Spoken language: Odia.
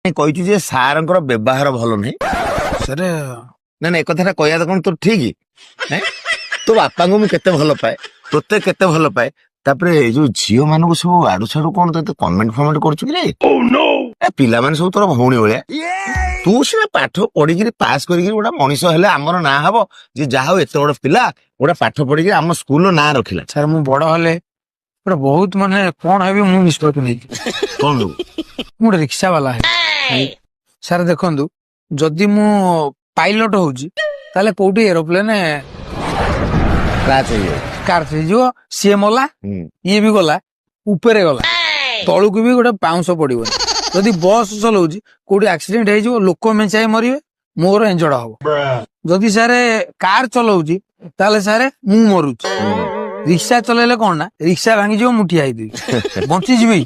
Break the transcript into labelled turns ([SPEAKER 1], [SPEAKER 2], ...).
[SPEAKER 1] କହିଛୁ ଯେ ସାରଙ୍କର ବ୍ୟବହାର ଭଲ ନାହିଁ?
[SPEAKER 2] ସାର୍।
[SPEAKER 1] ନା ନା, ଏ କଥାଟା କହିବା ତ କଣ ତୋର ଠିକ? ହେଁ? ତୋ ବାପାଙ୍କୁ ମୁଁ କେତେ ଭଲ ପାଏ, ତୋତେ କେତେ ଭଲ ପାଏ। ତାପରେ ଏଇ ଯୋଉ ଝିଅ ମାନଙ୍କୁ ସବୁ ଆଡୁ ସାଡୁ କଣ ତତେ କମେଣ୍ଟ ଫମେଣ୍ଟ କରୁଛୁ କି ରେ? ଏ ପିଲାମାନେ ସବୁ ତୋର ଭଉଣୀ ଭଳିଆ। ତୁ ସିନା ପାଠ ପଢିକିରି ପାସ୍ କରିକିରି ଗୋଟେ ମଣିଷ ହେଲେ ଆମର ନାଁ ହବ ଯେ ଯାହା ହଉ, ଏତେ ବଡ ପିଲା ଗୋଟେ ପାଠ ପଢିକି ଆମ ସ୍କୁଲର ନାଁ ରଖିଲା।
[SPEAKER 2] ସାର୍, ମୁଁ ବଡ ହେଲେ ଗୋଟେ ବହୁତ ମାନେ କଣ ହେବି ମୁଁ ନିଷ୍ପତ୍ତି ନେଇଛି।
[SPEAKER 1] କଣ ହବୁ?
[SPEAKER 2] ମୁଁ ଗୋଟେ ରିକ୍ସା ବାଲା ହେବି। ସାର୍ ଦେଖନ୍ତୁ, ଯଦି ମୁଁ ପାଇଲଟ ହଉଛି, ତାହେଲେ କୋଉଠି ଏରୋପ୍ଲେନ
[SPEAKER 1] କ୍ରାଚ୍ ହେଇଯିବ।
[SPEAKER 2] କାର ହେଇଯିବ, ସିଏ ମଲା, ଇଏ ବି ଗଲା, ଉପରେ ଗଲା, ତଳକୁ ବି ଗୋଟେ ପାଉଁଶ ପଡିବନି। ଯଦି ବସ୍ ଚଲଉଛି, କୋଉଠି ଆକ୍ସିଡେଣ୍ଟ ହେଇଯିବ, ଲୋକ ମେଞ୍ଚାଇ ମରିବେ, ମୋର ଇଞ୍ଜୁର୍ଡ ହବ। ଯଦି ସାର୍ କାର ଚଲଉଛି, ତାହେଲେ ସାର୍ ମୁଁ ମରୁଛି। ରିକ୍ସା ଚଲେଇଲେ କଣ ନା ରିକ୍ସା ଭାଙ୍ଗିଯିବ, ମୁଁ ଠିଆ ହେଇଥିବି, ବଞ୍ଚିଯିବି।